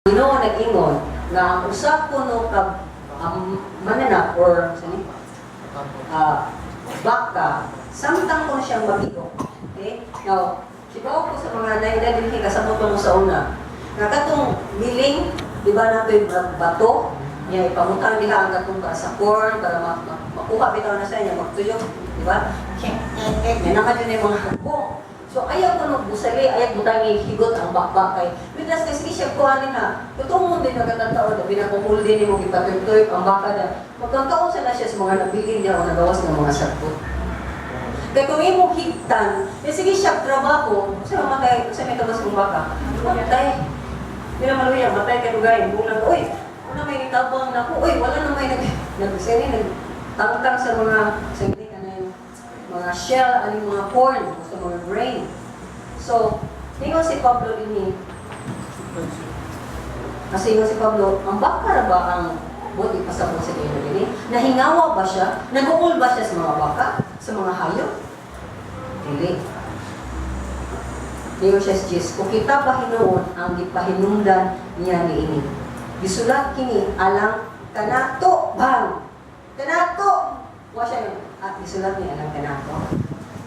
Ginoo nag-ingon nga ang usa kuno ka mananap or sani baka samtang kuno siyang mabigo. Okay? Now, kibaw ko sa mga naila dinhi, kasabot mo sa una. Nga katong milling, di ba, natoy bato, niya ipamutang nila ang katong para sa corn, para makuha bitaw na sa niya, magtuyok, di ba? Kek, kek, kek, niya naka dyan yung mga hagong. So ayaw ko nung busali, ayaw butangi higot ang bakba kay mitas kasi sige siya kuhanin na. Totoo mo din nagkatataon, na binakuhul din mo gipatuyok ang baka na. Magkangkaon sa na siya sa mga nabilin niya o nagawas ng mga sakot. Kaya kung imong higtan, eh sige siya trabaho, sa mamatay, sa may tabas kong baka, matay. Di na maluya, matay ka dugay. Bulang, uy, wala may nitabang na ako, uy, wala na may nag, sini, nagtangtang sa mga, sa hindi ka na yung mga shell, ano yung mga corn, sa mga grain. So, ingon si Pablo dinhi, kasi ingon si Pablo, ang baka ra ba ang buti pasabot sa Ginoo dinhi? Nahingawa ba siya? Nag-uul ba siya sa mga baka? Sa mga hayop? Dili. Ingon siya sa Jesus, kung kita pa hinuon ang gipahinungdan niya niini. Gisulat kini alang kanato bang. Kanato. Wa siya at gisulat ni alang kanato.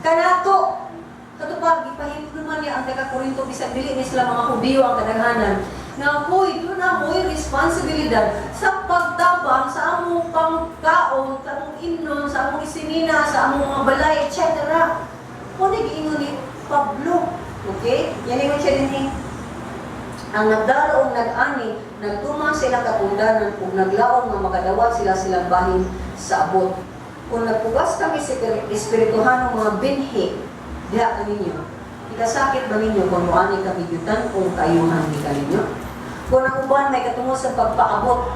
Kanato. Kato pa gipahinumduman niya ang taga Korinto bisan dili ni sila mga Hudiyo ang kadaghanan. Na hoy, doon na mo'y responsibilidad sa pagtabang sa among pangkaon, sa among imnon, sa among isinina, sa among mga balay, etc. Kung giingon ni Pablo, okay? Yan ingon siya din eh. Ang nagdaraong nag-ani, nagtuman sila katundanan ug naglaom nga makadawat sila silang bahin sa abot. Kung nagpugas kami sa espirituhanong mga binhi, diha kaninyo, ikasakit ba ninyo kung muani kami yutan kung kayuhan gikan ninyo? Kung ang uban may katungod sa pagpaabot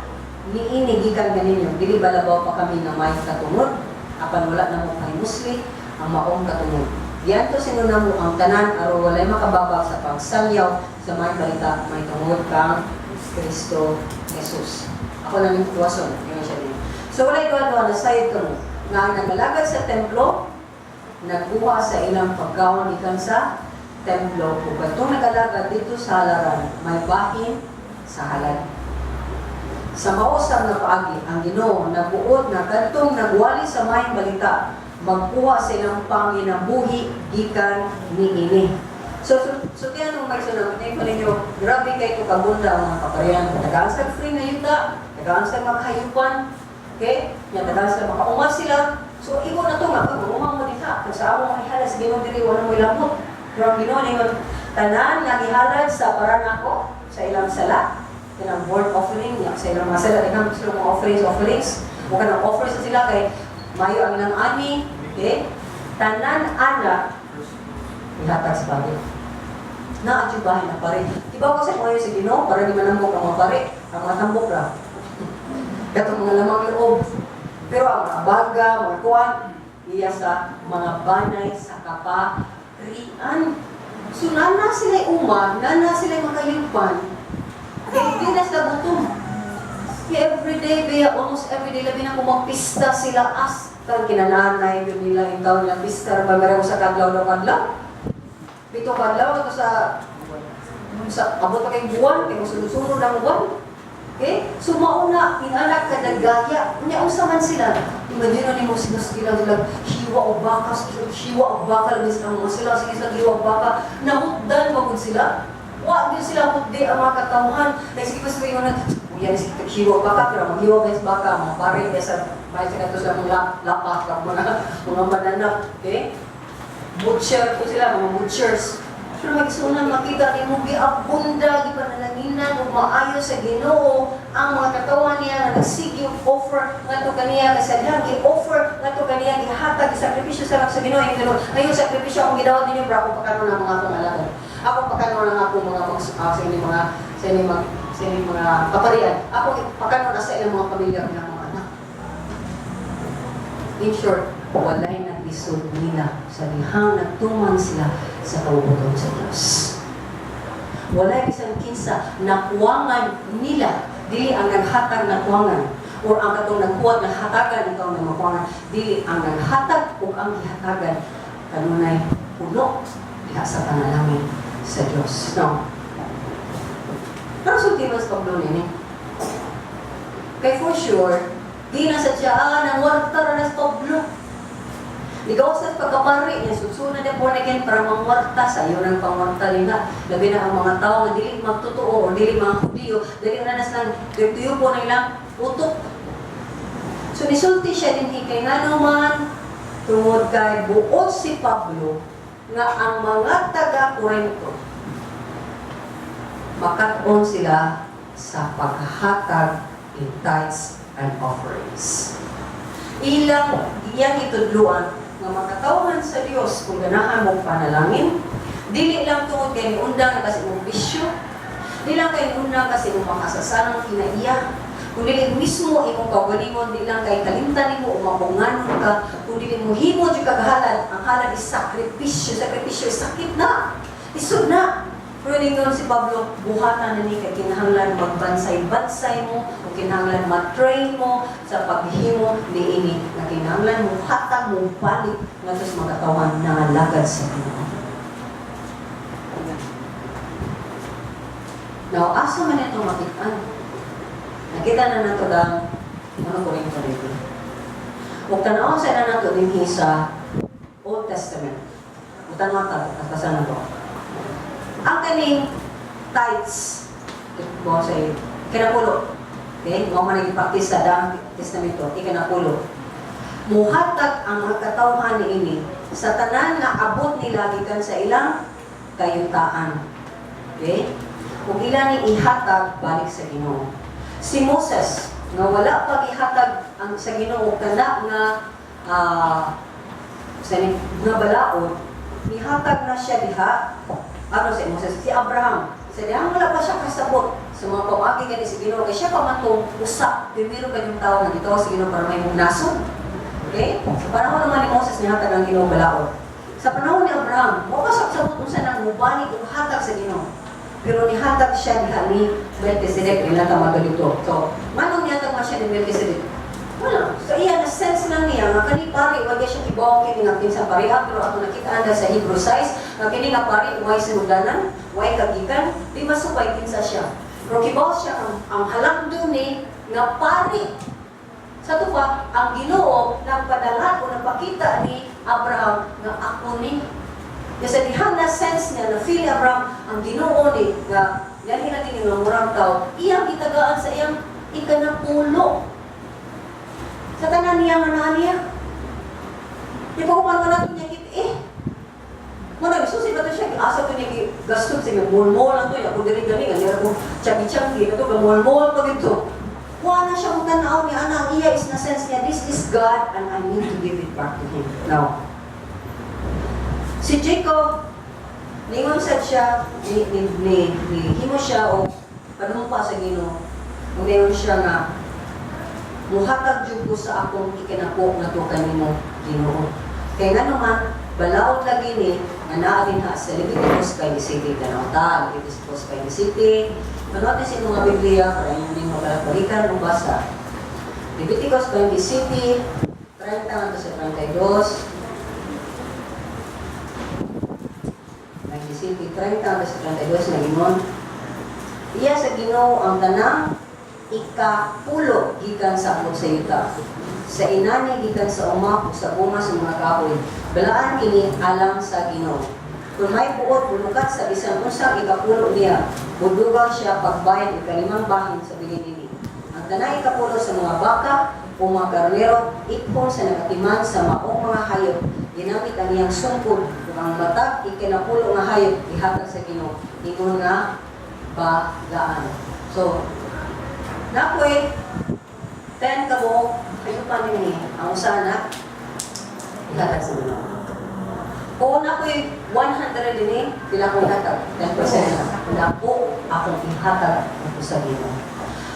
niini gikan kaninyo, dili ba labaw pa kami nga may katungod? Apan wala na mo pahimusli ang maong katungod. Diyanto sino na mo ang tanan aron walay makababag sa pagsalyaw sa may balita may tungod kang Kristo Jesus. Ako na ning tuwason, yun siya din. So walay duha-duha na sayod kamo nga ang nagalagad sa templo nagkuha sa ilang pagkaon gikan sa templo ug katong nagalagad dito sa halaran may bahin sa halad. Sa mausab nga paagi, ang Ginoo nagbuot nga kadtong nagwali sa maayong balita magkuha sa ilang panginabuhi gikan niini. So kaya nung may sunod, ko ninyo, grabe kay ko kagunda ang mga kaparian. Tagaan sa free na yuta, tagaan sa maghayupan, okay? Nya tagaan sa makauma sila. So, imo na to nga, pag uma mo diha, kung sa amo mga ihalad sa Ginoo diri, wala mo ilamot. Pero ang Ginoo ningon, tanan nga gihalad sa para nako sa ilang sala, kanang burnt offering, nya sa ilang mga sala, daghan sila mga offerings, offerings, o kanang offers na sila kay mayo ang ilang ani, okay? Tanan ana ihatag sa pare. Na at yung bahay na pare. Iba ko sa mga sa Ginoo para di manambok ang mga pare, ang mga tambok ra. Katong mga lamang loob. Pero ang mga baga, mga kuwan, iya sa mga banay sa kaparian. So nana sila uma, nana sila makayupan. Di na sila gutom. Every day, baya, almost every day, labi na kung magpista sila as kan kinananay yun nila yung taon nila pista, ba meron sa kadlaw na kadlaw. Pito kadlaw, ito sa abot pa kay buwan, kay musunod-sunod ang buwan. Okay? So mauna, inanak kadagaya. Unya unsa man sila? Imagine nimo sila sila sila hiwa og baka, hiwa og baka labis ang mga sila sige sila hiwa og baka. Nahutdan magud sila. Wa gyud sila hutdi ang mga katawhan. Kay sige pa sila ingon na, uyan sige hiwa og baka, pero maghiwa guys baka mga pare kay sa may sa kadto sa mga lapa ka mga mananap, okay? Butcher ko sila, mga butchers. Pero magisunan makita ni mo giabunda, gipanalanginan ug maayo sa Ginoo ang mga katawan niya nga nagsige og offer ngadto kaniya kay sa gi-offer ngadto kaniya, gihatag sakripisyo sa sa Ginoo. Yung Ginoo ngayon sakripisyo akong gidawat ninyo, bro, ako pakanon ang mga akong alagad, ako pakanon ang akong mga sa inyong mga sa inyong mga kaparian, ako pakanon sa inyong mga pamilya, ang mga anak. In short, walay naglisod nila sa dihang nagtuman sila sa kabubut-on sa Diyos. Walay bisan kinsa nakuwangan nila, dili ang naghatag na kuwangan or ang katong naghuwat na hatagan ikaw na makuwangan, dili ang naghatag ug ang gihatagan kanunay puno diha sa panalangin sa Diyos. Now, Pero sulti man sa Pablo nini. Kay for sure, di na sa siya, nangwarta ra na sa Pablo. Ligaw sa pagkapari niya, sutsuna niya born again para mangwarta sa iyo ng pangwarta nila. Labi na ang mga tao nga dili magtotoo o dili mga Hudiyo, dili na na silang tuyo po na ilang utok. So nisulti siya din kay ngano man, tungod kay buot si Pablo nga ang mga taga Corinto makat-on sila sa paghatag in tithes and offerings. Ilang iyang itudluan nga makatawhan sa Dios kung ganahan mo panalangin, dili lang tungod kay niundang na kasi imong bisyo, di lang kay niundang kasi imong makasasanang kinaiya, kung dili mismo imong kaugalingon, di lang kay kalimtan nimo o mapunganon ka, kung dili mo himo jud kagahalad, ang halad is sakripisyo, sakripisyo is sakit na, isod na. Pero ningon si Pablo, buhatan na ni kay kinahanglan magbansay-bansay mo, o kinahanglan ma-train mo sa paghimo niini nga kinahanglan mo hatag mo balik ngadto sa mga katawan nga lagad sa Ginoo. Now, asa man ito makitaan? Nakita na nato lang ano Corinto dito. Ug tan-aw sa na nato dinhi sa Old Testament. Ug tan-aw ta, basa na to. Ang kaning tithes, mo sa ikanapulo. Okay? Mao man nag-practice sa Daang Testamento, ikanapulo. Muhatag ang mga katawhan niini sa tanan nga abot nila gikan sa ilang kayutaan. Okay? Ug ila ning ihatag balik sa Ginoo. Si Moses nga wala pa gihatag ang sa Ginoo kana nga sa ni nga balaod, nihatag na siya diha. Ano si Moses? Si Abraham. Sa diha wala pa siya kasabot sa mga pamaagi gani sa Ginoo kay siya pa man tong usa primero kanyang tao nga gitawag sa Ginoo para may nasod. Okay? Sa panahon naman ni Moses, nihatag ang Ginoo balaod. Sa panahon ni Abraham, wa pa siya kasabot unsa nang mubalik og hatag sa Ginoo. Pero nihatag siya diha ni Melchizedek, ila ta dito. So, manong nihatag man siya ni Melchizedek? Wala. So iya na sense lang niya nga kani pari wa siya kibaw kini nga kinsa pariha, pero ato nakita anda sa Hebrew 6 nga kini nga pari way sinugdanan, way kagikan, di masubay kinsa siya. Pero kibaw siya ang halangdon ni nga pari. Sa tupa, ang Ginoo nagpadala o nagpakita ni Abraham nga ako ni. Kaya sa dihang na sense niya, na feel ni Abraham, ang Ginoo ni, nga yan natin nga murang tao, iyang gitagaan sa iyang ikanapulo. Sa tanan niya nga naa niya. Di ba kung ano natin niya kit eh. Muna, susi ba ito siya? Asa to niya gastos sa mall-mall lang to. Ako diri gani, gani ako chagi-chagi, ito mall-mall pa gito. Wala na siya kung tanaw niya, ana, ang iya is na sense niya, this is God and I need to give it back to Him. Now, si Jacob, ningon sad siya, ni himo siya o panumpa sa Ginoo. Ug ningon siya nga, muhatag jud ko sa akong ikinapo nga to kanimo, Ginoo. Kay ngano man, balaod lagi ni nga naa dinha sa Leviticus 27. Tanaw ta, Leviticus 27. Manood sa inyong mga Biblia para inyong din mabalak-balikan o basa. Leviticus 27, 30 hanggang sa 32. 27, 30 hanggang sa 32 na ingon. Iya sa Ginoo ang tanang ikapulo gikan sa abot sa yuta. Sa inani gikan sa uma ug sa bunga sa mga kahoy. Balaan kini alang sa Ginoo. Kung may buot mulukat sa bisan unsang ikapulo niya, mudugang siya pagbayad ikalimang bahin sa bilin nini. Ang tanang ikapulo sa mga baka o mga karnero, ikhon sa nagatiman sa maong mga hayop, ginamit ang iyang sungkod, ug ang matag ikinapulo nga hayop ihatag sa Ginoo. Ingon nga balaan. So, nakoy 10 ka mo hayupan nini ang usa na ihatag sa Ginoo. Kung nakoy 100 dinhi, pila ko ihatag? 10% na. Nako akong ihatag ngadto sa Ginoo.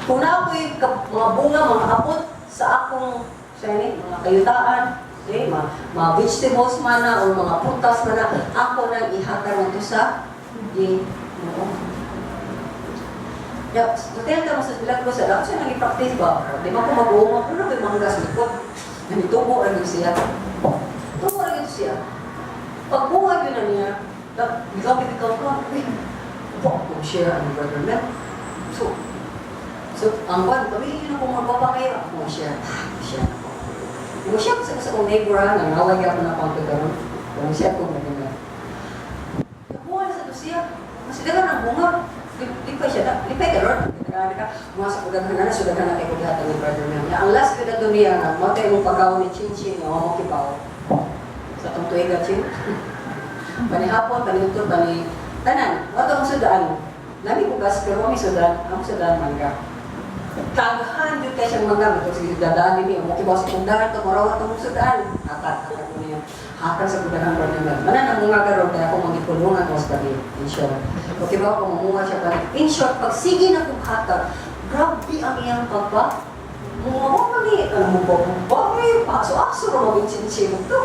Kung nakoy mga bunga, mga abot sa akong sa ini, mga kayutaan, okay, mga vegetables man na o mga prutas man na, ako nang ihatag ngadto sa Ginoo. Ya, hotel ka mo sa bilag ko sa dako siya nang i-practice ba? Di man ko mag-uuma, pero kay manggas likod. Nanitubo ra gyud siya. Tubo ra gyud siya. Pagbuhay yun na niya, ikaw bitaw ka, uy, po ako share ang brother Mel. So, ang kwan, pamili yun ako magpapa kayo. Ako share. Share na ko. Mo share ko sa akong neighbor ha, nangaway ako na akong karon. Kung share ko na. Nabuha na sa to siya. Mas daghan ang bunga. Lipay siya na. Lipay ka, Lord. Daghan ka. Mga sa kudaghan na, sudaghan na kay kudaghan ni Brother Mel. Ang last ko na to niya nga, mo tayo mong pagkaon ni Chin Chin, nga mo kibaw. Sa atong tuiga, Chin. Bani hapon, bani doktor, bani tanan. Wato ang sudaan. Nami bugas, pero ang sudaan, ang sudaan mangga. Taghan jud kay siyang mangga, ito sige dadaan ni mo kibaw sa kung daan to marawa to mong sudaan. Atat, atat ko niya. Hatag sa kudahan, Brother Mel. Manan ang mga karon kaya ako mangipulungan ko sa gabi. In short. Okay ba ako mamunga siya balik. In short, pag sige na kong hatag, grabe ang iyang pagba. Mga mo kami, alam mo ba, bagay, aso-aso ra maging chinchin to.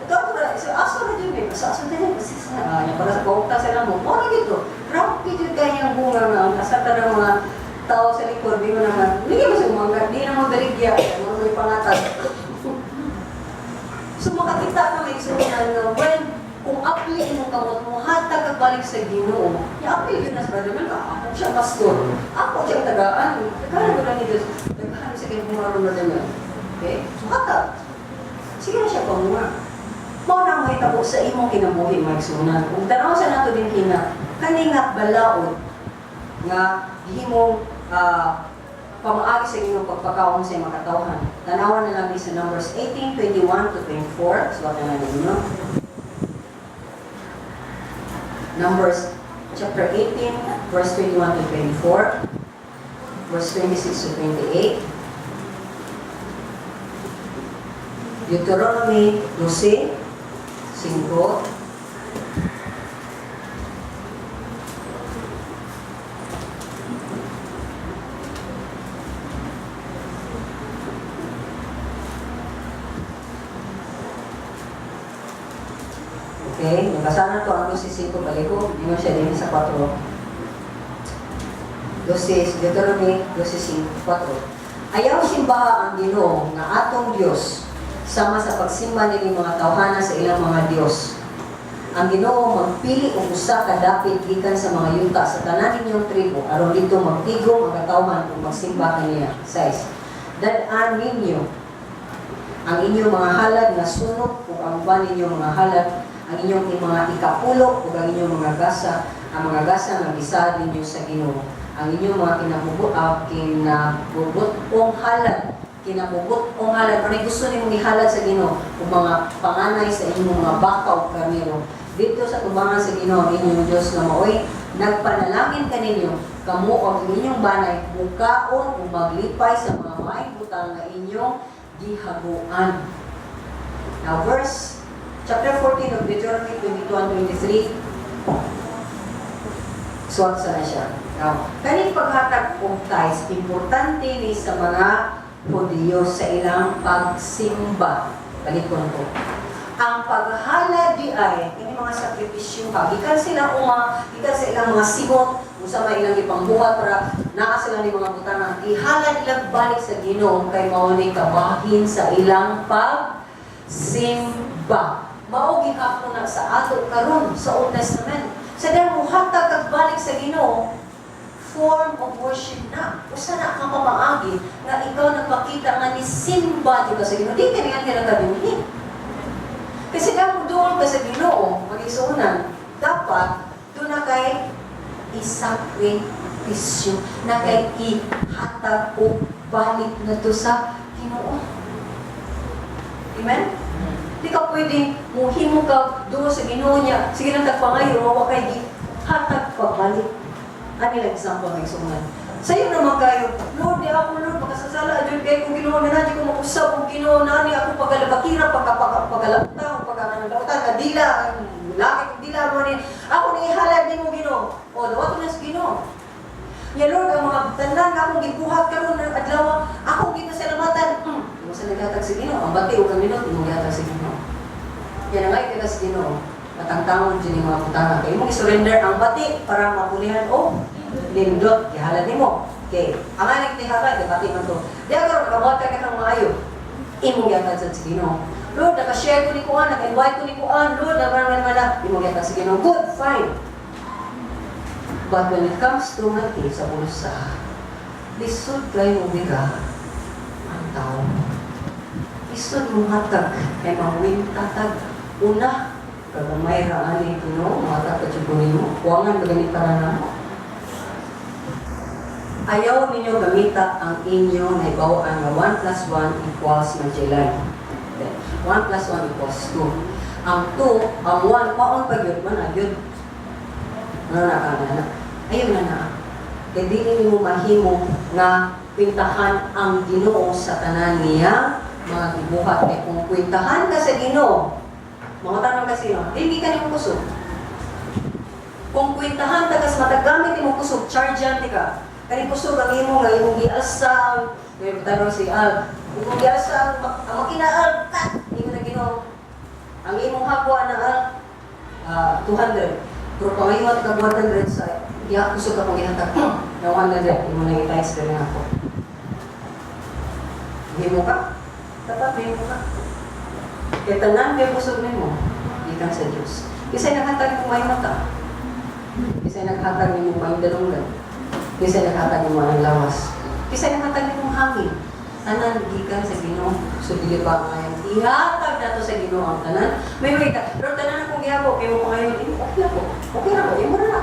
Ito ako na, so aso na dyan eh. Aso, aso din eh. Kasi sa, yung para sa paukta sila mo, oh, na dito. Grabe dyan kayang bunga nga, ang kasata ng mga tao sa likod, di mo naman, hindi mo sa mga, di na mo baligya, mo may pangatag. So makakita ka may isunan nga when kung apli imong kamot mo hatag kag balik sa Ginoo. I-apli yun na sa Brother Mel, ako siya pastor. Ako siyang tagaan. Daghan ko lang ni Diyos. Daghan sa kanyang bunga ron, Brother Mel. Okay? So hatag. Sige na siya pamunga. Mao na mahitabo sa imong kinabuhi, mga igsuonan. Kung tanaw sa nato din hina, kani nga balaod nga gihimong pamaagi sa inyong pagpakaon sa imong katawhan. Tanawan na lang ni sa Numbers 18, 21 to 24. Suwat na lang ninyo. Numbers chapter 18, verse 21 to 24, verse 26 to 28. Deuteronomy 12, 5. Okay, nabasa na to ang 12.5 baliko. Hindi mo siya din sa 4. 12, Deuteronomy 12.4. Ayaw simbaha ang Ginoo nga atong Dios sama sa pagsimba nining mga tawhana sa ilang mga Dios. Ang Ginoo magpili og usa ka dapit gikan sa mga yuta sa tanan ninyong tribo aron didto magtigom ang katawhan ug magsimba kaniya. 6. Dad-an ninyo ang inyong mga halad nga sunog ug ang uban ninyong mga halad, ang inyong mga ikapulo ug ang inyong mga gasa, ang mga gasa nga gisaad ninyo sa Ginoo, ang inyong mga kinabubut-ong halad, kinabubut-ong halad, ano gusto nimong ihalad sa Ginoo, ug mga panganay sa inyong mga baka ug karnero didto sa tubangan sa Ginoo ang inyong Dios nga maoy nagpanalangin kaninyo. Kamo ug ang inyong banay mukaon ug maglipay sa mga maayong butang nga inyong gihaguan. Now, verse chapter 14 of Deuteronomy 22 and 23, suwat sa na siya. Now, kaning paghatag og tithes, importante ni sa mga Hudiyo sa ilang pagsimba. Balikon ko. Ang paghalad di ay, kini mga sakripisyo ha, gikan sila uma, gikan sa ilang mga sigot, unsa may ilang ipangbuhat para naa sila ni mga butana, ihalad ilang balik sa Ginoo kay mao ni kabahin sa ilang pagsimba. Mao gihapon na sa ato karon sa Old Testament. Sa dahil muhatag kag balik sa Ginoo, form of worship na. Usa na ka pamaagi nga ikaw nagpakita nga ni simba jud ka sa Ginoo. Di ka niyan ka nagkadunhi. Kasi kung doon ka sa Ginoo, mag-isunan, dapat doon na kay isakripisyo, na kay ihatag o balik na to sa Ginoo. Amen? Di ka pwedeng muhimo ka doon sa Ginoo niya, sige lang tagpangayo, wa kay gihatag pabalik. Ani lang example ng isunan. Sayo naman kayo, "Lord, di ako, Lord, makasasala, jud kay kung Ginoo na na, ko makusab kung Ginoo na ni ako pagkalabakira, pagkalautan, pagkakanalautan, nga dila, laki kong dila mo ni, ako ni ihalad nimo Ginoo." O, dawato na sa Ginoo. "Ya Lord, ang mga tanan nga akong gibuhat karon ng adlaw, akong gipasalamatan." Imo sa naghatag sa Ginoo, ang bati ug ang minot imo gihatag sa Ginoo. Yan ang ngay sa Ginoo. Matangtangon dyan yung mga butanga. Kaya imong i-surrender ang bati para mapulihan o nindot, gihalad nimo. Okay. Ang aning tihaka, di bati man to. Di ako nakabuhat ka kang maayo. Imong gihatag sa Ginoo. "Lord, naka-share ko ni kuan, naka-invite ko ni kuan, Lord, naman man man na." Imong gihatag sa Ginoo. Good, fine. But when it comes to my case, sa bulsa, Lisod kay mobira ang tao. Lisod mo hatag kay mawinta tag. Una, kagamay ra ani Ginoo, muhatag ka jud ko nimo. Kuwangan ba gani para namo? Ayaw ninyo gamita ang inyo nahibaw-an nga 1 plus 1 equals Magellan. 1 plus 1 equals 2. Ang 2, ang 1, paon pa gyud man, gyud. Ano na ka na? Ayaw na na. Kaya dili nimo mahimo nga kwintahan ang Ginoo sa tanan niya mga gibuhat. Kay kung kwintahan ka sa Ginoo, mga tanong kasi no, dili ka nimo kusog. Kung kwintahan ta kas matag gamit nimo kusog, charge yan ka. Kani kusog ang imo nga imong gialsa, kay tanong si Al, imong gialsa ang makina Al, kat, ingon na Ginoo. Ang imong hagwa na Al, 200. Pero pangayuat ka 100 sa diha kusog akong gihatag na 100 imo na i-times na ako. Himo ka? Dapat mahimo ka. Kaya tanan may kusog nimo gikan sa Dios. Kisay naghatag nimo may mata. Kisay naghatag nimo may dalunggan. Kisay naghatag nimo ang lawas. Kisay naghatag nimo hangin. Tanan gikan sa Ginoo. So dili ba ngayon ihatag nato sa Ginoo ang tanan? May wait ka. Pero tanan akong gihabo kay mo pangayon, imo okay na ko. Okay ra ko, imo na na.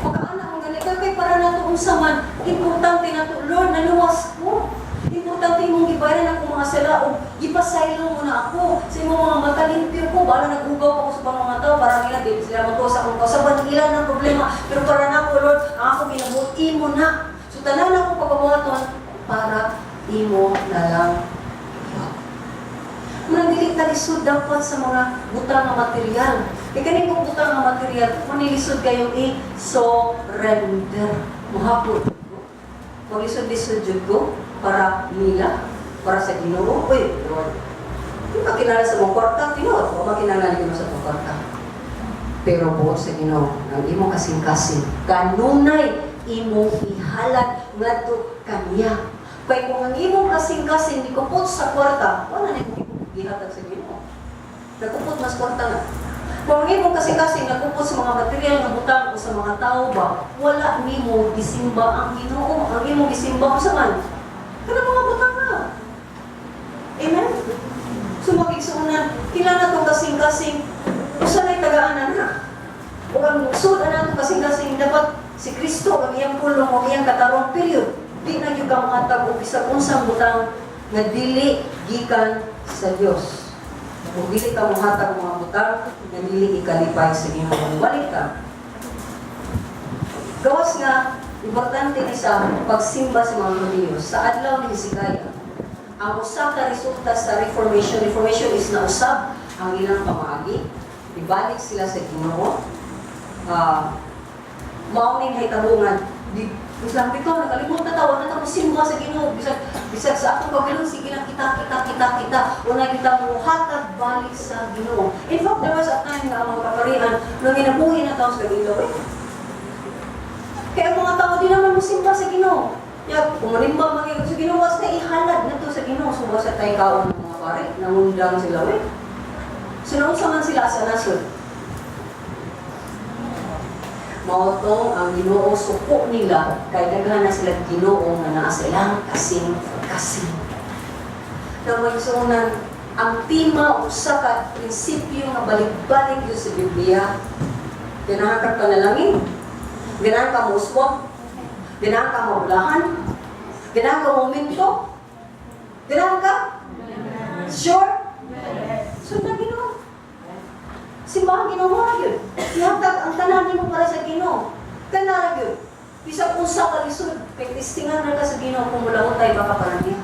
Pagkaana ang ganito kay para nato unsa man importante nato, Lord, naluwas ko. Importante imong gibayaran akong mga sala ug gipasaylo mo na ako sa imong mga mata, limpyo ko. Bala nagugaw pa ko sa mga tao, para nila di sila matuwa sa akong kausaban, ila ng problema, pero para nako, Lord, ang akong ginabuhat imo na. So tanan akong pagbuhaton para imo na lang. Munang dili ta lisod dapat sa mga butang nga material. Kay kaning kung butang nga material, manilisod kayong i-surrender. Muhapon. Maglisod-lisod jud ko para nila, para sa Ginoo. Uy, Lord. Di ka kinahanglan sa mong kwarta, tinuod. Wa makinahanglan mo sa mong kwarta. Pero buot sa Ginoo, ang imong kasing-kasing, kanunay imong ihalad ngadto kaniya. Kay kung ang imong kasing-kasing nikupot sa kwarta, wala na imong gihatag sa Ginoo. Nagkupot mas kwarta na. Kung ang imong kasing-kasing nagkupot sa mga material nga butang o sa mga tao ba, wala nimo gisimba ang Ginoo. Ang imong gisimba unsa man? Kana mga butang na. Amen? So makigsuonan, kailangan natong kasing-kasing, usa na'y tagaanan na. O ang sud na kasing-kasing dapat si Kristo ang iyang pulong o iyang katarong, period. Di na gyud ka mohatag og bisag unsang butang nga dili gikan sa Dios. Kung dili ka mohatag og mga butang nga dili ikalipay sa Ginoo, balik ka. Gawas nga importante ni sa pagsimba sa mga Hudiyo sa adlaw ni Hezekiah. Ang usa ka resulta sa Reformation, Reformation is nausab ang ilang pamaagi. Ibalik sila sa Ginoo. Mao ning nahitabo nga di Islam bitaw nakalimot na tawa na ta simba sa Ginoo bisag bisag sa akong kaugalingon, sige lang, kita kita kita kita una kita mo hatag balik sa Ginoo. In fact, there was a time nga ang mga kaparian nang ginabuhi na tao sa Ginoo eh. Kaya ang mga tao di naman mo simba sa Ginoo. Ya, kung manimba man sa Ginoo, basta ihalad na to sa Ginoo. So basta tayo kaon ng mga pare, nangundang sila eh. So naunsa man sila sa nasod? Mao tong ang Ginoo suko nila kay daghan na sila Ginoo nga naa sa ilang kasing-kasing. Na magsuonan ang tema, usa ka prinsipyo nga balik-balik yun sa Biblia. Ganahan ka panalangin. Ganahan ka mouswag. Ganahan ka maulahan. Ganahan ka momento. Ganahan ka? Sure? So na Ginoo. Simbahan Ginoo mo ra gyud. Ihatag ang tanan nimo para sa Ginoo. Kana ra gyud. Bisag unsa ka lisod, kay testingan ra ka sa Ginoo kung mulahutay ba ka para niya.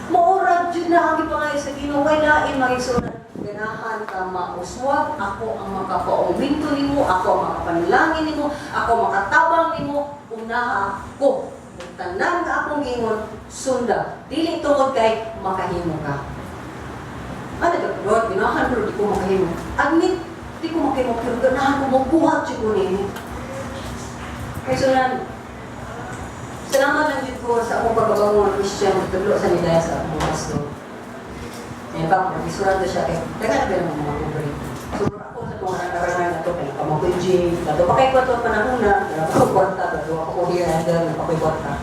Mao ra gyud na ang gipangayo sa Ginoo, way lain, magigsuonan. Ganahan ka mauswag, ako ang makapaumento nimo, ako ang makapanalangin nimo, ako ang makatabang nimo, unaha ko. Ug tanan nga akong giingon, sunda. Dili tungod kay makahimo ka. Ano to, Lord, ganahan pero di ko makahimo. Admit, di ko makahimo, pero ganahan ko magbuhat jud ko nimo. Kay sunan, salamat lang jud ko sa akong pagkabago nga Christian, tudlo sa nila sa akong pastor. In fact, nag-isuran to siya kay, daghan na ba ng mga pobre. So, ako sa mga narangan na to, kay pamakoy gym, kato pa kay ko to panahon na, wala pa ko kwarta ba. Nakaduha ko here and there, nakapoy kwarta.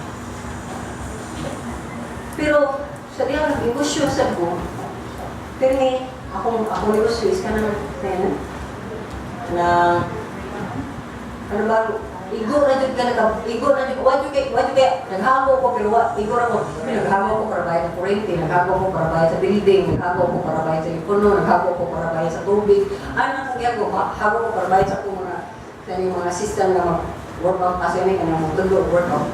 Pero sa diyang nag-negosyo sa ko, pero ni, akong negosyo is kanang, ano, na, ano ba, igo na jud ka nag igo na jud, wa jud kay naghamo ko, pero wa igo ra ko, pero naghamo ko para bayad sa kuryente, naghamo ko para bayad sa building, naghamo ko para bayad sa telepono, naghamo ko para bayad sa tubig, ano akong gihago, hamo ko para bayad sa akong mga kaning mga system nga mag workout kasi ni kanang magtulo workout.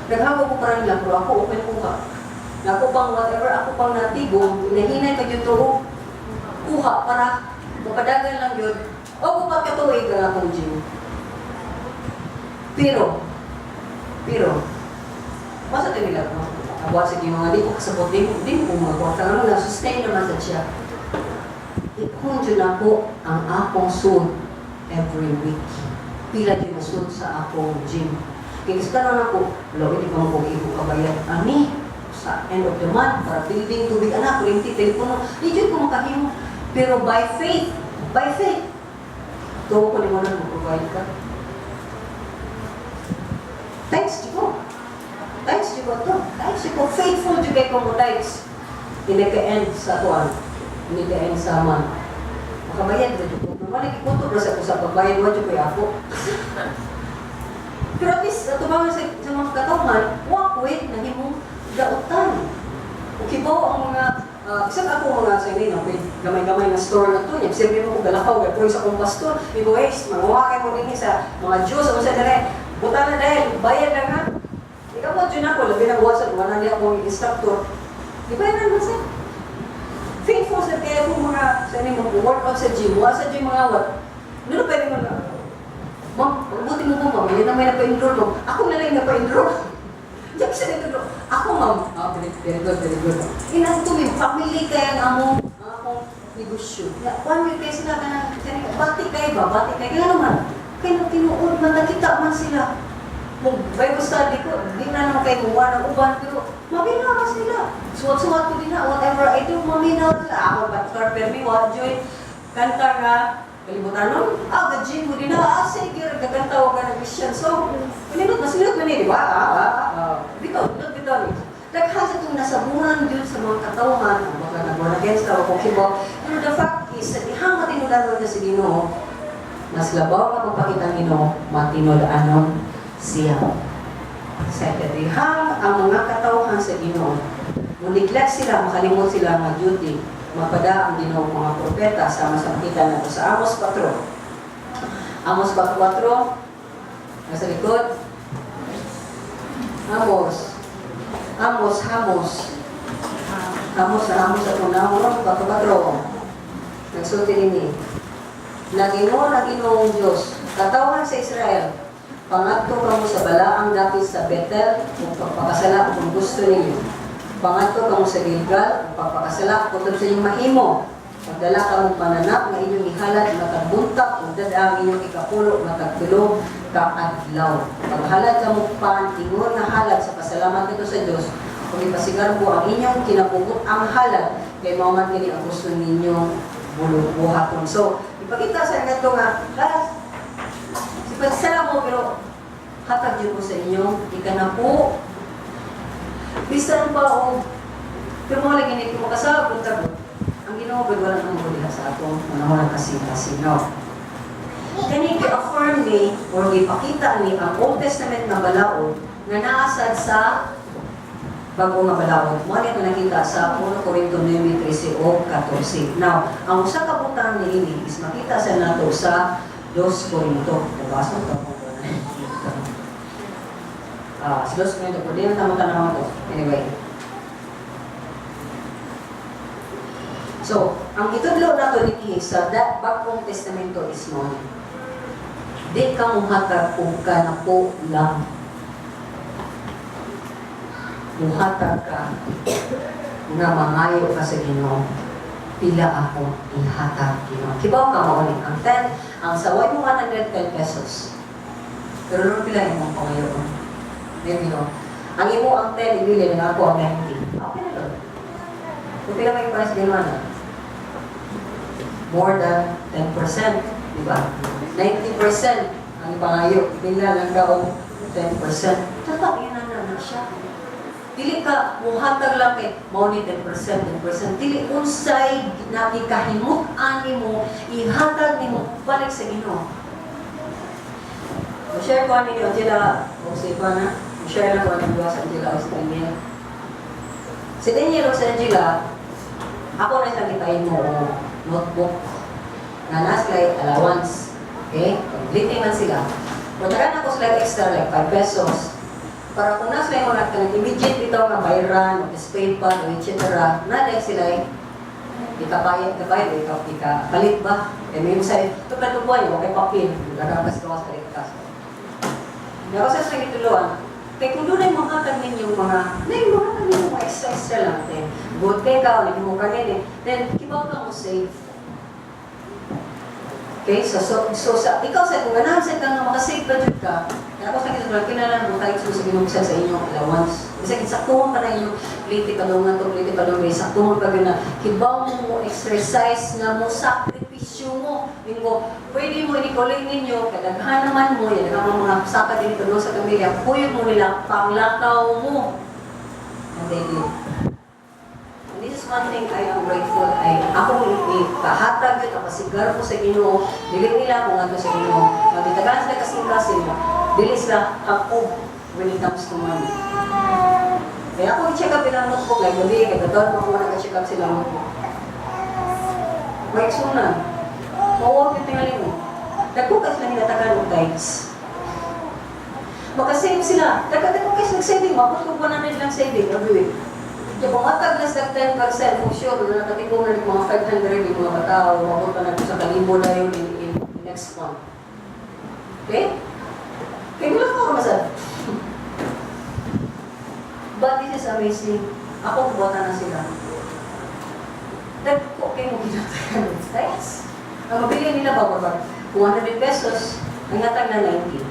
Naghamo ko para nila, pero ako open ko ka. Na ako pang whatever ako pang natigom, hinahinay ka jud to kuha para mapadagan lang yun. O upat ka tuig ang akong gym. Pero, masa tayo nila, no? Abuat sa Ginoo nga di ko kasabot, di ko mga kwarta, nga na sustain naman sa siya. Ikon jud nako ang akong sud every week. Pila jud na sud sa akong gym. Kaya gusto na ako, wala, di pa mo ko kabayad. Ani, sa end of the month, para building, tubig, anak, kuryente, telepono, di jud ko makahimo. Pero by faith, tuo ko nimo na mo-provide ka. Thanks jud ko. Thanks jud ko to. Thanks jud ko. Faithful jud kay ko mo tithes. Hindi ka end sa kuan. Hindi ka end sa month. Makabayad ba jud ko? Wala gikutob ra sa ko sa pagbayad, wa jud ko ako. Pero at least atubangan sa mga katawhan, wa ko eh, nahimong dautan. O kibaw ang mga bisag ako mga sa inyo, no, may gamay-gamay na store na to niya. Siyempre mo ko galakaw, kaya sa akong pastor, ibo eh, manguha kayo mo din sa mga Diyos, o sa dire, buta na dahil, bayad na nga. Ikaw mo dyan ako, labi na buwasan, wala niya akong instructor. Di ba yan naman sa? Faithful sa kaya kung mga, sa inyo, mag-workout sa gym, wa sa gym mga what. Ano pwede mo na, "Ma'am, buti mo po, ma'am, hindi na may napa-enroll, ma'am." Ako na lang napa-enroll. Diyan siya nito. Ako, ma'am. Ah, very, very good, very good. Inang to, may family kaya ang among, ang akong negosyo. Ya, 1 week kayo sila ka na, bati kayo ba? Bati kayo. Kaya naman, kaya nang tinuod man, nakita man sila. Kung Bible study ko, di na naman kayo muwa ng uban, pero maminaw man sila. Suwat-suwat ko din na, whatever I do, maminaw sila. Ako, pastor, permi, wa, join, kanta nga, kalibutan nun, ah, ga-gym mo din na, ah, sige, gaganta wa ka ng Christian song. Pinindot, masunod man eh, di ba? Ah, ah, ah, bitaw, bitaw, bitaw. Daghan sa itong nasaburan yun sa mga katawhan, ang baka na born against ka, o kibaw. Pero the fact is, sa dihang matinudanon ka sa Ginoo, mas labaw nga pagpakita ang Ginoo, matinud-anon siya. Sa kadihang ang mga katawhan sa Ginoo, mo-neglect sila, makalimot sila nga duty, mapada ang Ginoo mga propeta sama sa makita nato sa Amos 4. Amos 4, nasa likod. Amos. Amos, Hamos. Amos na Amos at unang 4 4. Nagsulti nini. Naginoo na Ginoong Diyos, katawhan sa Israel, pangadto kamo sa balaang dapit sa Bethel kung pagpakasala kung gusto ninyo. Pangadto kamo sa Gilgal kung pagpakasala kung sa inyong mahimo. Pagdala kamo pananap nga inyong ihalad matag buntag ug dad-a ang inyong ikapulo matag 3 ka adlaw. Paghalad kamo pan ingon nga halad sa pasalamat nito sa Dios, kung ipasigarbo ang inyong kinabugot ang halad kay mao man kini ang gusto ninyong buhaton. So, ipakita sa inyo nga, lahat, si pagsala mo, pero hatag yun ko sa inyo, ikanapo, bisan pa o, pero mga lagi nito makasabot ka ang Ginoo ba wala nang diha sa atong panahon ng kasing-kasinaw. Kani gi-affirm ni or gipakita ni ang Old Testament nga balaod nga naasad sa bago nga balaod. Mo ni nakita sa 1 Corinto 9:13 o 14. Now, ang usa ka butang niini is makita sa nato sa 2 Corinto. Nabasa to. Ah, sa 2 Corinto po, di na tama tanawang to. Anyway. So, ang itudlo nato dinhi sa Bagong Testamento is mo di ka muhatag og kanapo lang. Muhatag ka nga mangayo ka sa Ginoo. Pila ako ihatag, Ginoo? Kibaw ka mao ni ang 10, ang saway mo 110 pesos. Pero nung pila imong pangayo? Maybe no. Ang imo ang 10 ibili nga ako ang 90. Okay na doon. Kung pila may price din man, more than 10%, di ba? 90% ang ipangayo. Pila lang ka og 10%. Tata, yun na na siya. Dili ka muhatag lang kay mao ni 10%, 10%. Dili, unsay nakikahimut-an nimo, ihatag nimo balik sa Ginoo. Mo-share ko ani ni Angela o si Ivana. Mo-share lang ko ani sa Angela o si Daniel. Si Daniel o si Angela, ako na isang gitahin mo o notebook na naa sila allowance. Okay? Complete man sila. Kung tagaan ako sila extra like 5 pesos, para kung nasa yung mga kanang immediate bitaw nga bayran, o PayPal, o etc., na like sila ikapayad ka ba, ikapalit ba? Eh, may sa ito pa ito buwan, okay papel, lagapas gawas ka rin. Nga sa sa gituluan, kay kung doon ay mga ninyong mga, na yung mga ninyo mga extra extra lang, then, good kay ka, o mo kanini, then, kibaw ka mo save. Okay, so sa, ikaw sa, kung ganahan sa ka nga makasave budget ka, kaya ako sa gituluan, kinahanglan mo tayo sa Ginoo sa inyong allowance. Kasi saktuhon ka na inyong pliti padungan to, pliti padungan, saktuhon ka na, kibaw mo mo exercise nga mo sakripisyo mo. Ingo, pwede mo ini-calling ninyo, kadaghan naman mo, yan ang mga saka din ito sa pamilya, puyod mo nila, panglakaw mo. And they did. And this is one thing I am grateful ay ako ipahatag yun, ako ko sa Ginoo, dili nila kung ato sa Ginoo. Magitagaan sila kasing-kasing, dili sila hakob when it comes to money. Kaya ako i-check up ilang notebook, like gabi, kaya doon mo ako nag-check up sila notebook. May igsunan. Mawag yung tingali mo. Dagko kasi sila hinatagan og tithes. Makasave sila. Dagko kasi nag-saving. Mabot ko 100 lang saving every week. Kaya kung matag na sa 10%, for sure, na nakatigong na mga 500 yung mga katao, mabot pa na sa kalibo na yun in next month. Okay? Kaya wala ko masad. But this is amazing. Ako, kubota na sila. Dagko kayo mo ginatagan ng tithes. Ang mabili nila ba, ba, 100 pesos, ang hatag na 90.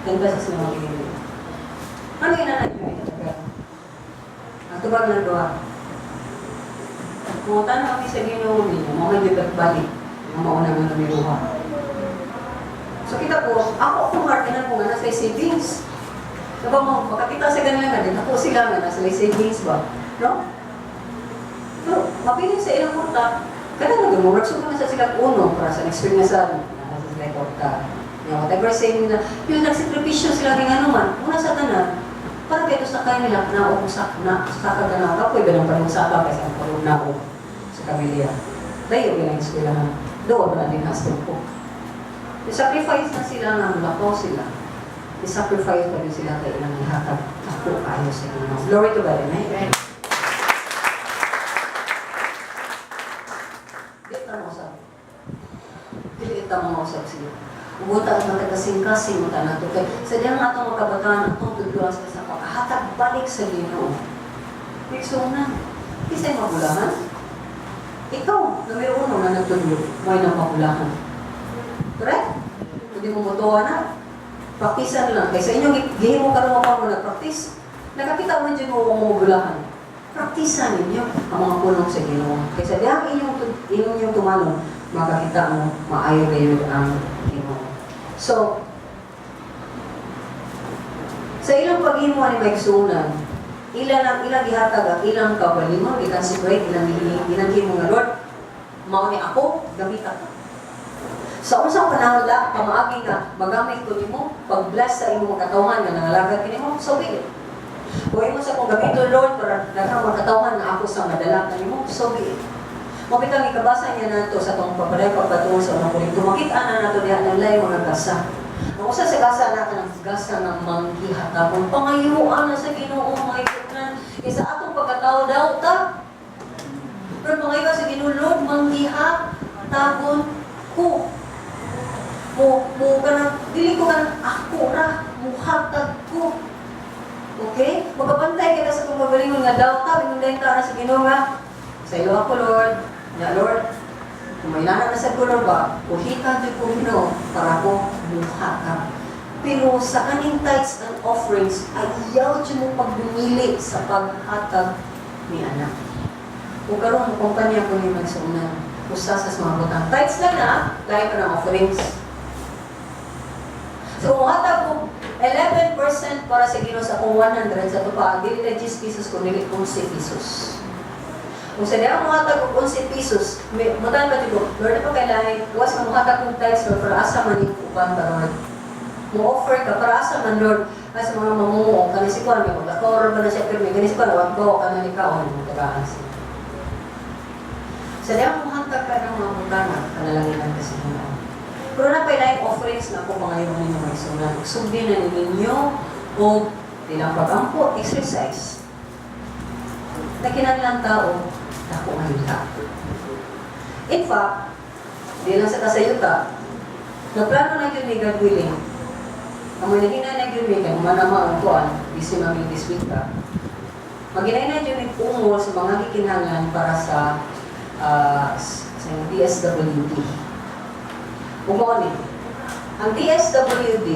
10 pesos na mabili nila. Ano yung nanay nyo itatagal? Ang tubag ng duha. Kung tanong kami sa Ginoo ninyo, mga may balik, mga mauna nga numiruha. So kita po, ako akong heart na ko nga nasa savings. Diba mo, makakita sa ganila nga din, ako sila nga nasa savings ba? No? Pero, mapili sa ilang kurta, kada nga mo, nagsuko na sa sila uno para sa next week na sa, nasa sila kurta. Yung whatever saving na, yung nagsakripisyo sila nga naman, una sa tanan, para kay sa kanila na o sa na sa kaganaw kapoy ganun pa rin sa ka kaysa ang parang nao sa pamilya. Dayo bilang eskwelahan. Doon na din hastong ko. I-sacrifice na sila nga mulakaw sila. I-sacrifice pa rin sila kay ilang ihatag. Ako kayo sa inyo. Glory to God. Amen. Di ta mo usab. Dili ta mo usab sila. Ubuta ang mga kasing-kasing mo tanan to kay sa diyang atong mga kabataan atong tudloan sila sa paghatag balik sa Ginoo. Igsunan. Kisay mabulahan. Ikaw, numero uno na nagtudlo, may nang mabulahan. Correct? Hindi mo motuwa na. Praktisan lang. Kaysa inyong gihimo karon pa mo nag-practice. Nakakita mo dyan mo mabulahan. Praktisan ninyo ang mga pulong sa Ginoo. Kaysa diyang inyong tumanon, makakita mo maayo gayud ang Ginoo. So, sa ilang paghimo ni maigsunan, ilan ang ilang gihatag ang ilang kaugalingon, i-consecrate ilang ilang himo nga, "Lord, mao ni ako, gamita ko. Sa unsang panahon la, pamaagi nga magamit ko nimo, pag-bless sa imong mga katawhan nga nangalagad kanimo, so be it. Kung imo sa kong gamiton, Lord, para daghang mga katawhan nga ako sa madala kanimo, so be it." Mao bitang ikabasa niya nato sa atong papaday pagpatuo sa Unang Korinto. Makita na nato diha ng lay mga gasa. Ang usa sa gasa na kanang gasa ng manggihatabon. Pangayuan na sa Ginoo, mga igsuonan. Kay sa atong pagkatao daw ta. Pero pangayuan sa Ginoo, "Lord, manggihatabon ko." Mo kanang dili ko kanang ako ra muhatag ko. Okay? Magabantay kita sa atong kaugalingon nga daw ta, ingon ta na sa Ginoo nga sa iyo ako, Lord. Ya Lord, kung may nana na sa Lord ba, uhita jud ko Ginoo para ko muhatag. Pero sa kaning tithes and offerings, ayaw jud mo pagdumili sa paghatag ni anak. Kung karon mo kumpanya ko ni magsuunan, usa sa mga butang. Tithes lang na, lahi pa ng offerings. So kung hatag mo 11% para sa Ginoo sa akong 100 sa tupa, dili na 10 pesos kung dili 11 pesos. Kung sa diha mo hatag og 11 pesos, may mutan ba ko, "Lord, pa kailangan, was mo hatag og tithes, Lord, para asa man yung uban pa, Lord?" Mo offer ka, para asa man, Lord? Ay, sa mga mamuo, kani si Juan, may maglakor ba na siya, pero may gani si Juan, wag ba, ka na ni kaon, mo tagaan siya. Sa diha mo hatag ka ng mga butana, kanalanginan ka sa Ginoo. Pero na pa laing offerings na ako pangayon ninyo, mga igsuonan. Sugdi na ninyo o ilang pagampo, exercise. Na kinahanglan tao, dako nga yuta. In fact, di lang sa kasayuta, naplano na yun ni God willing, ang mga nahina na yun kay manama ang kuan, busy mami this week ka. Maginay na yun ungol sa mga gikinahanglan para sa DSWD. Ug mao ni, ang DSWD,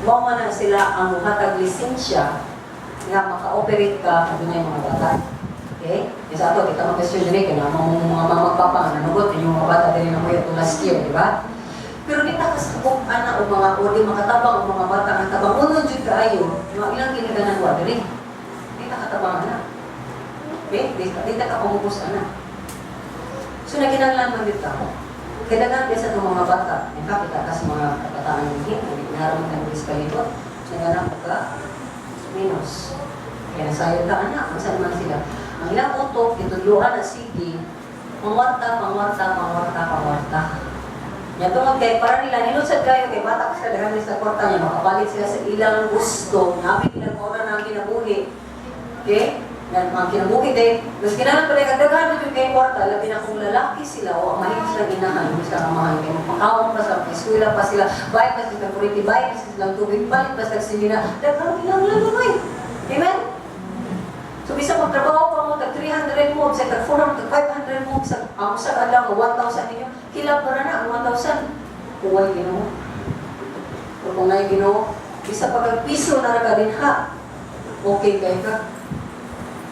mao man na sila ang muhatag lisensya nga maka-operate ka adunay mga bata. Okay? Kaya sa ato, kita mag-question diri kay mga mga mama papa nga nanugot inyong mga bata diri na mo itong last year, di ba? Pero di ta kasabot ana og mga o di makatabang og mga bata nga tabang unon jud kaayo nga ilang ginikanan wa diri. Di ta katabang ana. Okay? Di ta ka pamubos ana. So naginahanglan man gyud ta. Kailangan sa itong mga bata. In fact, kita ka sa mga kabataan ng hit, naroon ka ng palibot, nanganak ka, minus. Kaya nasayod ka anak, masan man sila. Ang ilang utok, itudluan na sige, pangwarta, pangwarta, pangwarta, pangwarta. Nya tungod kay para nila nindot sad kayo kay bata pa sila, daghan sa kwarta niya makapalit sila sa ilang gusto, nabi nila kung na ang kinabuhi. Okay? Yan, ang kinabuhi day, mas kinahanglan pa rin daghan mo yung kay kwarta, labi na kung lalaki sila o mahimo silang inahan, mo sila amahan kay mapakaon pa sa eskwela pa sila, bayad pa sila kuryente, bayad pa sila tubig, palit pa sila silina, daghan kinahanglan mo eh. Amen? So bisan magtrabaho pa mo, tag 300 mo, sa tag 400, tag 500 mo, sa ang usa ka adlaw nga 1,000 ninyo, kila para na ang 1,000. Kuway Ginoo. Pero kung naay Ginoo, bisa pa kag piso na ra ka din ha. Okay kay ka.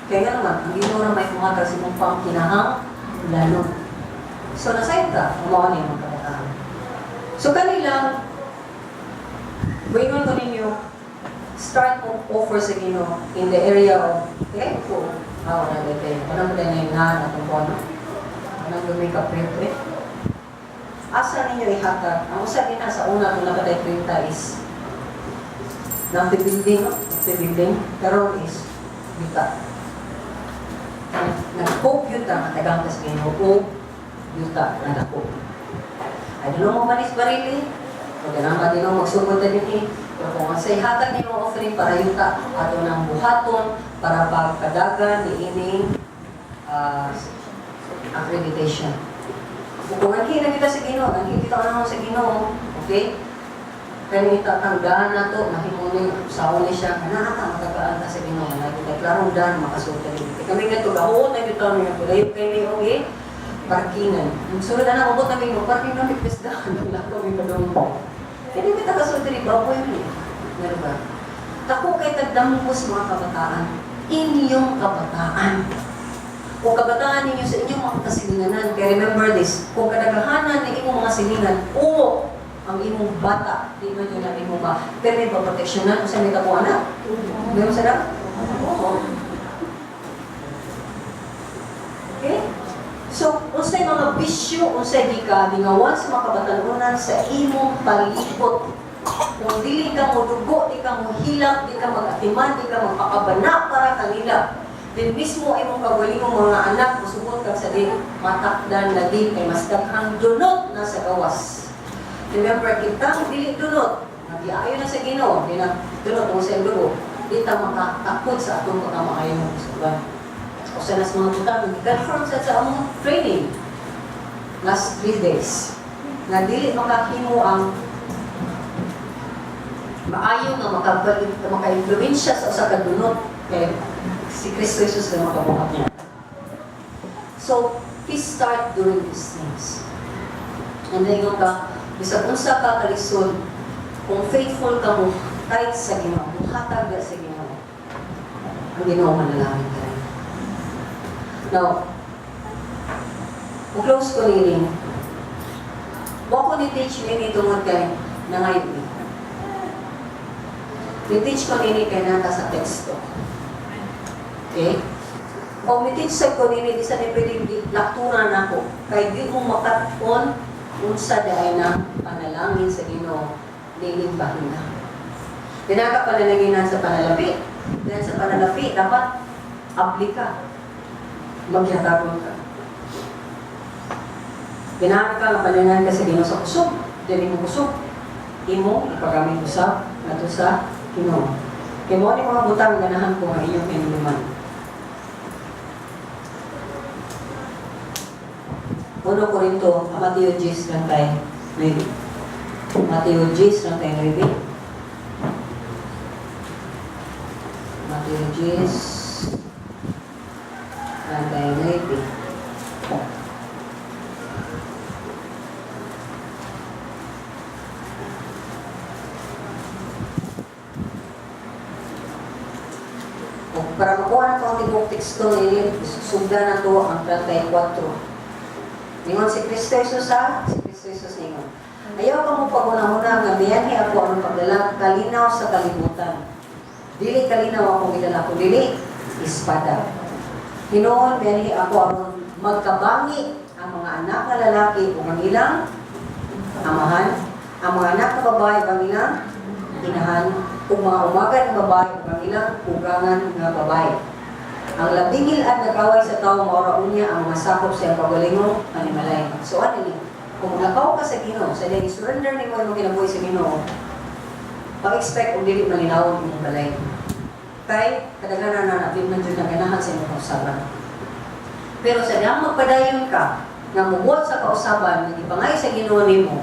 Kaya nga naman, ang Ginoo ra may muhatag sa imong pangkinahanglanon. So nasayod ka, mao ni mga kabataan. So kanilang moingon ko ninyo, start mo offer sa Ginoo in the area of, okay, ko, ah, wala na tayo. Wala mo tayo na atong kuno. Wala mo may kaprint eh. Asa ninyo ihatag? Ang usa din sa una kung nakatay 30 is ng building, no? Ng building, karon is yuta. Nag-hope yuta nga tagang tas Ginoo o yuta na dako. I don't know mo manis barili, o ganang ba din magsugod na din eh. Pero kung ang sa ihatag ninyo offering para yuta, ato nang buhaton para pagkadagan ni ining accreditation. Kung anhi na kita sa Ginoo, anhi kita ano sa Ginoo, okay? Kaya itatanggahan na to, mahimo ni sa ni siya, nga naa matagaan ta sa Ginoo, na kita klarong dan makasulti ni. Kami nga to gahuot na gyud kami nga layo kay mi og parkingan. Ang sunod na abot namin mo parking namin pesdahan, wala ko mi padung. Kaya kita kasulti ni baboy ni. Meron ba? Tako kay tagdampos, mga kabataan. Inyong kabataan. O kabataan ninyo sa inyong mga kasilinganan. Kaya remember this, kung kadaghanan ng imong mga silingan, o ang imong bata, di man yun ang imong ba, pero may pa-proteksyonan kung sa may tabuan na. Meron sa daw? Oo. Okay? So, unsay mga bisyo, unsay di ka lingawan sa mga kabatanunan sa imong palibot. Kung dili ka mo dugo, di ka mo hilak, di ka mag-atiman, di ka magpakabana para kanila. Din mismo imong kaugalingong mga anak, musugot kag sa di matakdan lagi kay mas daghang dunot na sa gawas. Remember, kitang dili dunot, nagiayo na sa Ginoo, di na dunot mo sa dugo, di ta makatakod sa atong pagkamaayo sa uban. O sa nas mga butang, confirm sa among training last 3 days nga dili makahimo ang maayo nga maka-influensya sa usa ka dunot kay si Kristo Jesus na makabuhat niya. So, please start doing these things. And then yung ka, bisag unsa ka kalisod, kung faithful ka mo, kahit sa Ginoo, muhatag ka sa Ginoo, ang Ginoo manalangin ka rin. Now, close ko nining, wa ko ni teach nini tungod kay nangayo ni. Ni-teach ko nini kay nata sa teksto. Okay? O mi-teach sa ko nini, di sa ni pwedeng laktura nako. Kay di mo makat-on unsa diay na panalangin sa Ginoo nining bahina. Dinaka panalanginan sa panalapi. Dahil sa panalapi, dapat abli ka. Maghatagon ka. Ganahan ka nga panalangin ka sa Ginoo sa kusog. Dili mo kusog. Imo ipagamit usab ngadto sa Ginoo. Kay mao ni mga butang ganahan ko nga inyong hinuluman. 1 Corinto, Mateo 10 lang tayo 9. Mateo 10 lang tayo 9. Mateo 10 lang tayo 9. O, para makuha na ito ang tibuok teksto ni sugda na to ang 34. Ningon si Kristo Jesus ha? Si Kristo Jesus ningon. "Ayaw ka mo paghuna-huna nga mianhi ako ang pagdala kalinaw sa kalibutan. Dili kalinaw akong gidala kun dili espada. Hinuon mianhi ako aron magkabangi ang mga anak nga lalaki ug ang ilang amahan, ang mga anak nga babae ug ang ilang inahan, ug mga umagan nga babae ug ang ilang ugangan nga babae. Ang labing gil-ad nga kaway sa tawo mao ra unya ang mga sakop sa iyang kaugalingong panimalay." So ano ni? Kung nakaw ka sa Ginoo, sa dili surrender nimo imong kinabuhi sa Ginoo, pag-expect og dili malinawon imong balay. Kay kadaghanan na di man jud ganahan sa imong kausaban. Pero sa dihang magpadayon ka nga mubuhat sa kausaban nga gipangay sa Ginoo nimo,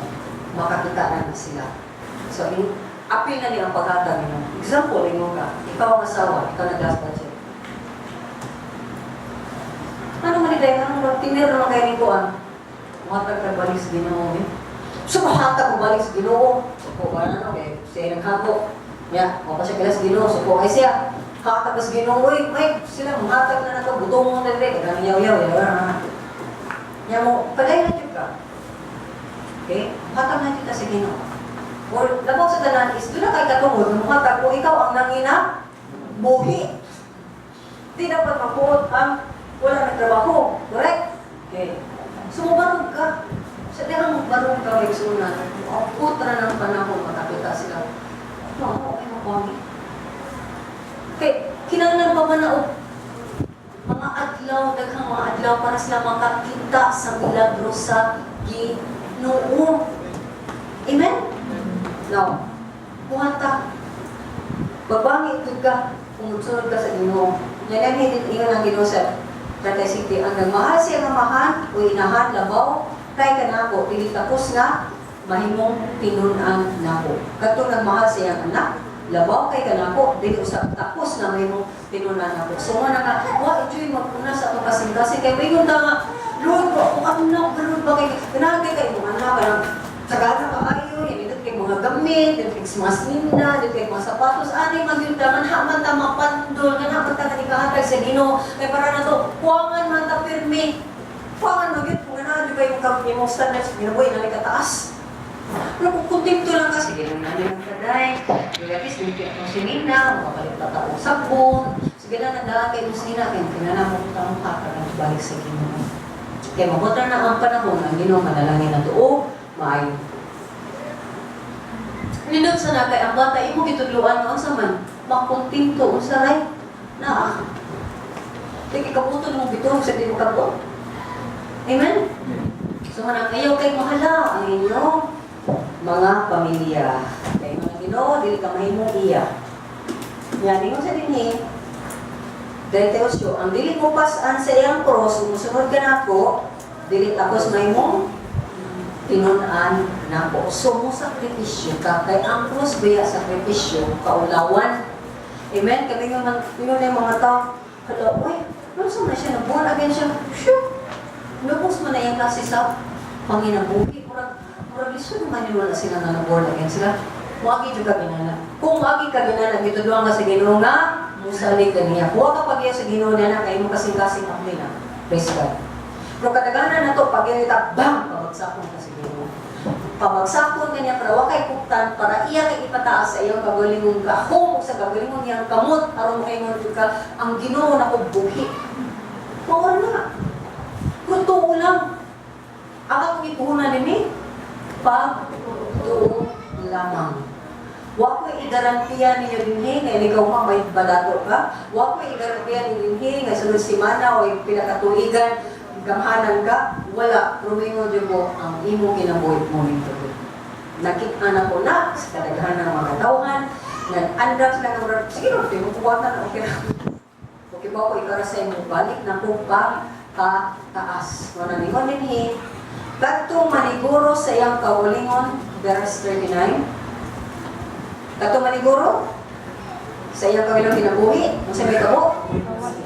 makakita na na sila. So in, apil na ni ang paghatag nimo. Example ingon ka, ikaw ang asawa, ikaw nag-last budget. Ano man ni, ano man tinir naman kayo ni kuan? Muhatag ka balik sa Ginoo eh. So muhatag ko balik sa Ginoo. So ko ba na no kay siya naghako. Ya, mo pa siya kailas Ginoo, so ko ay siya. Hatag ka sa Ginoo, oy, may sila muhatag na nato, butong mo na dire, kay yaw yaw yaw. Nya mo padayon na jud ka. Okay? Muhatag na jud ka sa Ginoo. Or labaw sa tanan is doon na kay katungod nga muhatag kung ikaw ang nangina buhi. Di dapat mapuot ang wala nagtrabaho. Correct? Okay. So, mubarog ka. Sa dihang mubarog ka, may suna, ang ra ng panahon, makakita sila. No, okay mo kami. Okay, kinahanglan pa man na og mga adlaw, daghang mga adlaw para sila makakita sa milagro sa Ginoo. Amen? Now, buhata. Babangi gud ka kung musunod ka sa Ginoo. Yan ang ingon ang Ginoo sa Tatay City, ang nagmahal siya nga amahan o inahan labaw kay kanako dili tapos nga mahimong tinun-an nako. Katong nagmahal sa iyang anak labaw kay kanako dili usab tapos nga mahimong tinun-an nako. So mo na nga wa enjoy magpuna sa atong kasing-kasing kay moingon ta nga, "Lord, wa akong anak, Lord, ba kay ganahan kay kay imong anak kanang sagana kaayo, yan kay mga gamit, dito kay mga sinda, dito kay mga sapatos, ani man gyud ta, man man ta mapandol, man man ta kanikahatag sa Ginoo, kay para na to, kuwangan man ta pirmi. Kuwangan man gyud kung ganahan gyud kay imong imong standards kinabuhi na kataas. Pero kung kontento lang ka, sige lang namin ang kaday, at least dito akong sinina, makapalit pa ta og sabon, sige lang nagdaan kay imong sinina, kay kinana mo tamang hatag ang balik sa Ginoo. Kaya mabuta na ang panahon, ang Ginoo manalangin na tuo, maayo. Nindot sa na kay ang bata imo gitudloan nga unsa man makontento unsa ray naa. Di kay kabuton mo biturog sa di mo kabuot. Amen? So manang ayaw kay mahala ang inyong mga pamilya. Kay mga Ginoo dili ka mahimong iya. Nya ningon sa dinhi 38, ang dili mo pas-an sa iyang cross, kung musunod ka nako, dili tapos mahimong tinun-an nako. So mo sakripisyo ka kay ang cross biya sakripisyo kaulawan. Amen. Kami nga man ingon na yung mga tao, hala, uy, ano sa man siya na born again siya? Sure. Lubos man na iyang klase sa panginabuhi. Murag, murag lisod naman yun wala sila nga na born again sila. Muagi jud ka ginana. Kung muagi ka ginana, gitudloan ka sa Ginoo nga musalig ka niya. Huwag ka pagya sa Ginoo niya na kay mo kasing-kasing amli na. Praise God. Pero kadaghanan na to, pag ita, bang, pabagsakon ka sa Ginoo. Pabagsakon kaniya para wa kay kuptan, para iya kay ipataas sa iyang kagalingon gahom, sa kagalingon niyang kamot, aron makaingon jud ka, "Ang Ginoo nako buhi." Mao na. Kung tuo lang, ang akong gipuhunan nini, pagtuo lamang. Wa ko igarantiya ninyo dinhi nga ikaw ma may balato ka. Wa ko igarantiya ninyo dinhi nga sunod semana o pila ka tuigan gamhanan ka. Wala. Pero moingon jud ko ang imo kinabuhi mo nito. Nakita na ko na sa kadaghanan ng mga tawhan nga andam sila nga murag, sige no, di mo kuwatan, okay ra. Okay ba ko ikara sa imo balik na ko pa taas. Mo na ningon dinhi, kadtong maniguro sa iyang kaugalingon, verse 39. Kadtong maniguro sa iyang kaugalingon kinabuhi, unsa may kabo?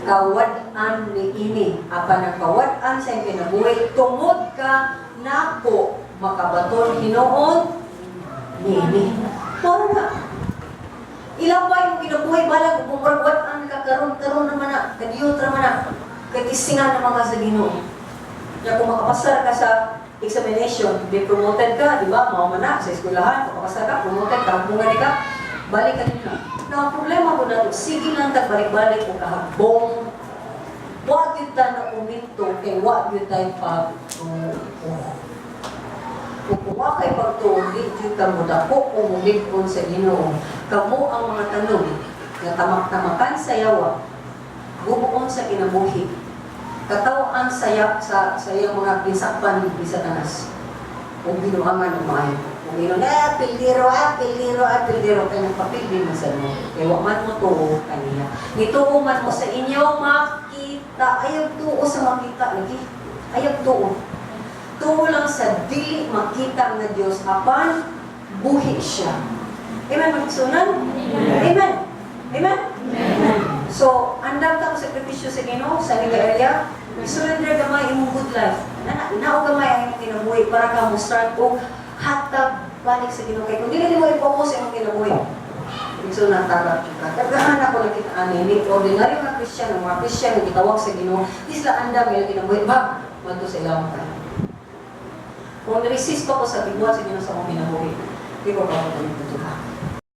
Kawad-an niini. Apan ang kawad-an sa iyang kinabuhi, tungod ka nako makabaton hinuon niini. Mao na. Ilang pa yung kinabuhi, balag, kung murag wad-an ka, karon karon naman na, kadiyot naman na, kagisingan naman ka sa Ginoo. Kaya kung makapasar ka sa examination, di promoted ka, di ba? Mao man na sa eskwelahan, kung makapasar ka, promoted ka, bunga ni ka, balik ka din ka. Na ang problema ko na, sige lang tag balik-balik o kahagbong, wa gyud ta na uminto kay wa gyud tay pagtuo. Kung wa kay pagtuo, di gyud ka modako o mulig-on sa Ginoo. Kamo ang mga tanom nga tamak-tamakan sa yawa, gubuon sa kinabuhi, kataw-an sa iyang mga ginsakpan ni Satanas. O binuangan og maayo. Kung ino na, pildiro, ah, pildiro, ah, pildiro, kay nagpapildi man sa mo. Kay wa man mo tuo kaniya. Nituo man mo sa inyo, makita. Ayaw tuo sa makita, lagi. Ayaw tuo. Tuo lang sa dili makita nga Dios apan buhi siya. Amen, mga igsuonan? Amen. Amen? So, andam ta og sakripisyo sa Ginoo sa nila area. I-surrender gamay imong good life. Nana, inaog gamay ang imong kinabuhi para ka mo start og hatag balik sa Ginoo, kay kung dili nimo i-focus imong kinabuhi. So natagap jud ka. Daghan ako nakita ani ni ordinaryo nga Kristiyan, mga Kristiyan nga gitawag sa Ginoo, di sila andam ilang kinabuhi ba madto sa ilang kay. Kung resist pa ko sa gibuhat sa Ginoo sa akong kinabuhi, di ko pa ko dito ka.